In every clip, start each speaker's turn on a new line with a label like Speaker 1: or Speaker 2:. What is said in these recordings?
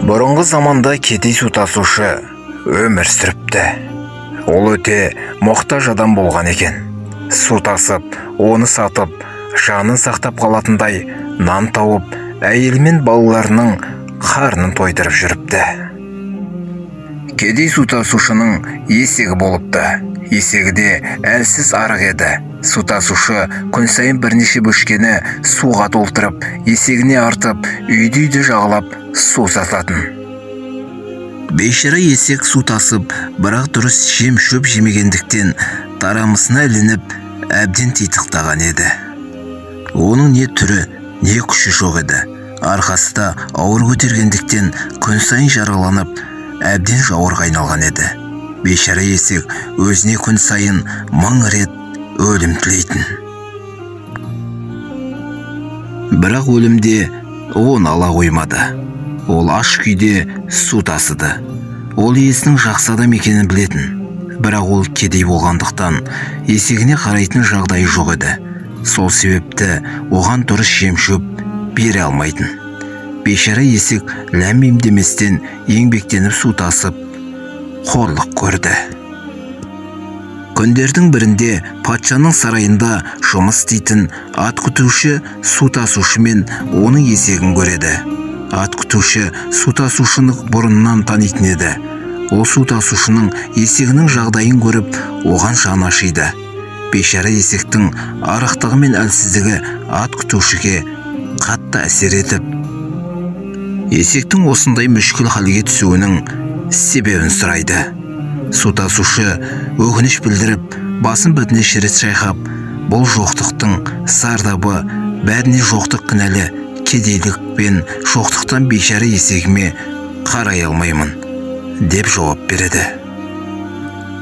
Speaker 1: Бұрынғы заманда кедей су тасушы өмір сүріпті. Ол өте мұқтаж адам болған екен. Су тасып, оны сатып, жанын сақтап қалатындай нан тауып, әйелі мен балаларының қарнын тойдырып жүріпті. Кедей су тасушының есегі болыпты. Есегі де әлсіз арық еді. Су тасушы күн сайын бірнеше бөшкені суға толтырып, есегіне артып, үйді-үйді жағалап су сататын. Бейшара есек су тасып, бірақ дұрыс жем-шөп жемегендіктен тарамысына ілініп, әбден титықтаған еді. Оның не түрі, не күші жоқ еді. Арқасы да ауыр көтергендіктен күн сайын жараланып, әбден жауырға айналған еді. Бейшара есек өзіне күн сайын 1000 рет өлім тілейтін. Бірақ өлімде оны ала қоймады. Ол аш күйде су тасыды. Ол иесінің жақсы адам екенін білетін. Бірақ ол кедей болғандықтан есегіне қарайтын жағдайы жоқ еді. Сол себепті оған дұрыс жем-шөп бере алмайтын. Бейшара есек ләм-мим деместен еңбектеніп су тасып, қорлық көрді. Күндердің бірінде патшаның сарайында жұмыс істейтін ат күтуші су тасушы мен оның есегін көреді. Ат күтуші су тасушыны бұрыннан танитын еді. Ол су тасушының есегінің жағдайын көріп, оған жаны ашиды. Бейшара есектің арықтығы мен әлсіздігі ат күтушіге қатты әсер етіп, есектің осындай мүшкіл халге түсуінің себебін сұрайды. Су тасушы өкініш білдіріп, басын бірнеше рет шайқап, бұл жоқтықтың зардабы, бәріне жоқтық кінәлі, кедейлік пен жоқтықтан бейшара есегіме қарай алмаймын, деп жауап береді.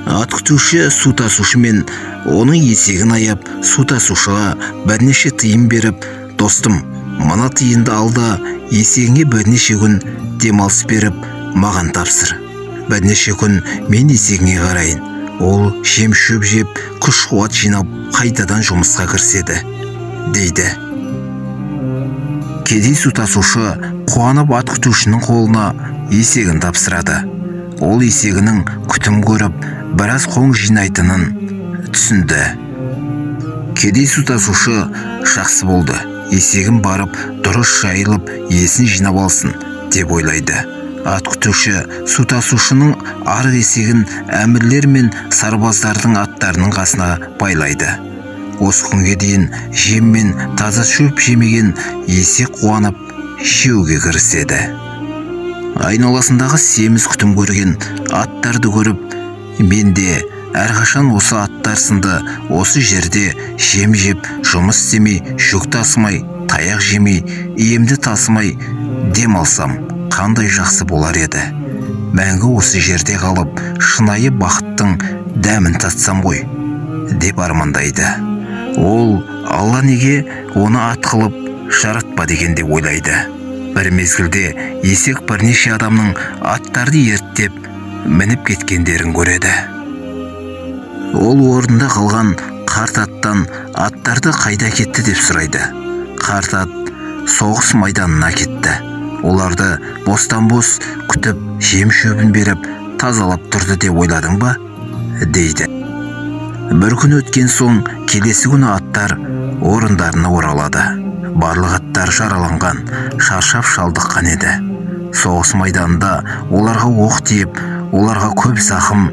Speaker 1: Ат күтуші су тасушы мен оның есегін аяп, су тасушыға бірнеше тиын беріп, достым, мына тиынды ал да есегіңе бірнеше күн демалыс беріп, маған тапсыр. Бірнеше күн мен есегіңе қарайын. Ол жем-шөп жеп, күш-қуат жинап, қайтадан жұмысқа кіріседі, дейді. Кедей су тасушы қуанып ат күтушінің қолына есегін тапсырады. Ол есегінің күтім көріп, біраз қоң жинайтынын түсінді. Кедей су тасушы жақсы болды, есегін барып дұрыс жайылып, есін жинап алсын, деп ойлайды. Ат күтуші су тасушының арық есегін әмірлер мен сарбаздардың аттарының қасына байлайды. Осы күнге дейін жем мен таза шөп жемеген есек қуанып жеуге кіріседі. Айналасындағы семіз күтім көрген аттарды көріп, мен де әрқашан осы аттар сынды осы жерде жем жеп, жұмыс істемей, жүк тасымай, таяқ жемей, иемді тасымай дем алсам, қандай жақсы болар еді. Мәңгі осы жерде қалып, шынайы бақыттың дәмін татсам ғой, деп армандайды. Ол Алла неге оны ат қылып жаратпады екен деп ойлайды. Бір мезгілде есек бірнеше адамның аттарды ерттеп мініп кеткендерін көреді. Ол орнында қалған қарт аттан аттарды қайда кетті деп сұрайды. Қарт ат соғыс майданына кетті. Оларды бостан-бос күтіп, жем-шөбін беріп, тазалап тұрды деп ойладың ба? Дейді. Бір күн өткен соң келесі күні аттар орындарына оралады. Барлық аттар жараланған, шаршап шалдыққан еді. Соғыс майданында оларға оқ тиіп, оларға көп зақым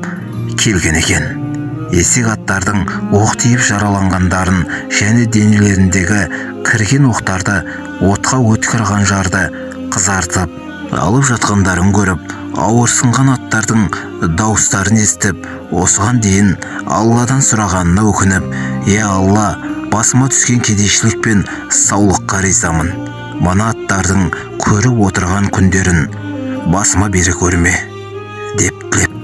Speaker 1: келген екен. Есек аттардың оқ тиіп жараланғандарын және денелеріндегі кірген оқтарды отқа өткір қанжарды қызартып алып жатқандарын көріп, ауырсынған аттардың дауыстарын естіп, осыған дейін Алладан сұрағанына өкініп, «Е Алла, басыма түскен кедейшілік пен саулыққа ризамын. Мына аттардың көріп отырған күндерін басыма бере көрме», деп тілепті.